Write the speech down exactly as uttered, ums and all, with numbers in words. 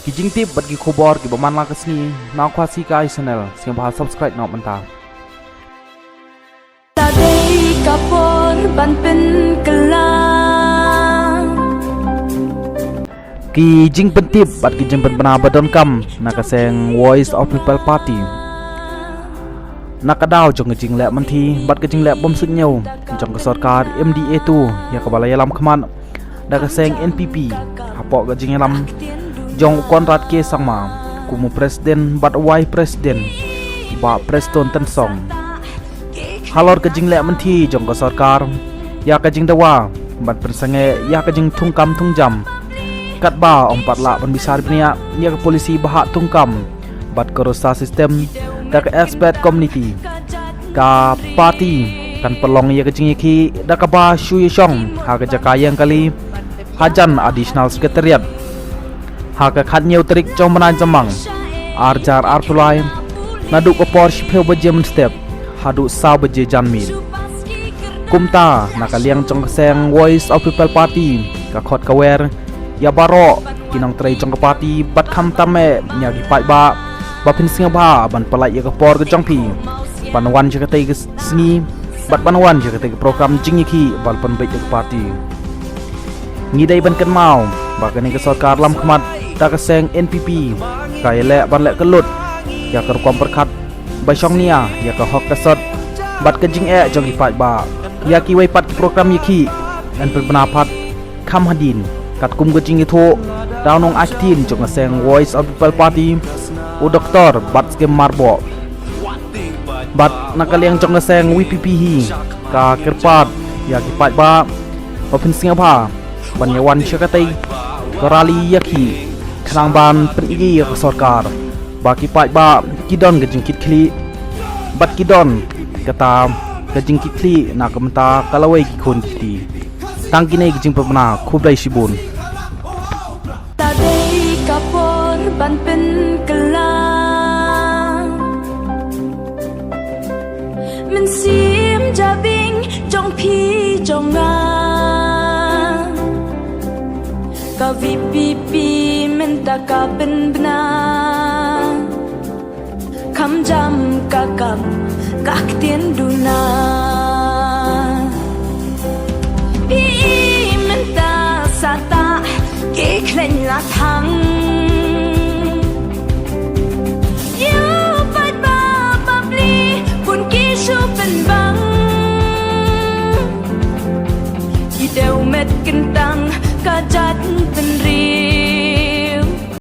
Ki jingtip bad ki khubor kiba man la ka sngi na Khasi Kai Channel, sngewbha subscribe noh mynta. Ta dei ka por ban pynkylla. Ki jingpyntip bad ki jingpynbna ba donkam na ka seng Voice of People Party. Na ka daw jong ka jingleh mynthi bad ka jingleh bym suidñiew jong ka sorkar M D A two ïa kaba la ïalam khmat da ka seng N P P hapoh ka jingïalam jong u Conrad K Sangma kum u President bad u Vice President, u Bah Prestone Tynsong. Halor ka jingleh mynthi jong ka sorkar ïa ka jingdawa ban pynsangeh ïa ka jingthungkam thungjam, katba ym pat lah ban bishar bniah ïa ka polisi ba hap thungkam bad ka roster system da ka expert committee. Ka party kan pynlong ïa ka jingïakhih da kaba shu ïashong ha ka jaka ïeng kali hajan Additional Secretariat ha ka khatñiew tarik jong u bnai Jymmang, ar hajar arphew lai, naduh ka por shiphew baje mynstep haduh saw baje janmiet. Kumta na ka liang jong ka seng Voice of People Party, ka khot ka wer ïa baroh ki nongtrei jong ka party bad khamtam eh ïa ki paidbah ba phin sngewbha ban pynlait ïa ka por ka jong phi ban wan sha katei ka sngi bad ban wan sha katei ka program jingïakhih ba la pynbeit da ka party. Ngi dei ban kynmaw ba kane ka sorkar lam khmat da ka seng N P P ka ïaleh ban leh kyllut ïa ka rukom pyrkhat ba shong nia ïa ka hok ka sot bad ka jingeh jong ki paidbah. Ïa kiwei pat ki program ïakhih yn pynbna pat kham hadien katkum ka jingïathuh da u nongai ktien jong ka seng Voice of People Party, u Doktor Batskhem Myrboh. Bad na ka liang jong ka seng V P P hi ka kyrpad ïa ki paidbah ba phin sngewbha ban ïa wan sha katei ka rally ïakhih khnang ban pyni ïa ka sorkar ba ki paidbah ki don ka jingkitkhlieh bad ki don kata ka jingkitkhlieh na ka bynta ka lawei ki khun ki kti. Tang kine ki jingpynbna, khublei shibun. Ta dei ka por ban pynkylla. Mynsiem jabieng jong phi jong nga. Ka V P P mynta ka pynbna. Kham jam ka kam ka ktien duna. Phi i mynta sa tah ki khlaiñ la thang. Ïa u paidbah ba bli bun ki shu pynbang. Ki dewmet kyntang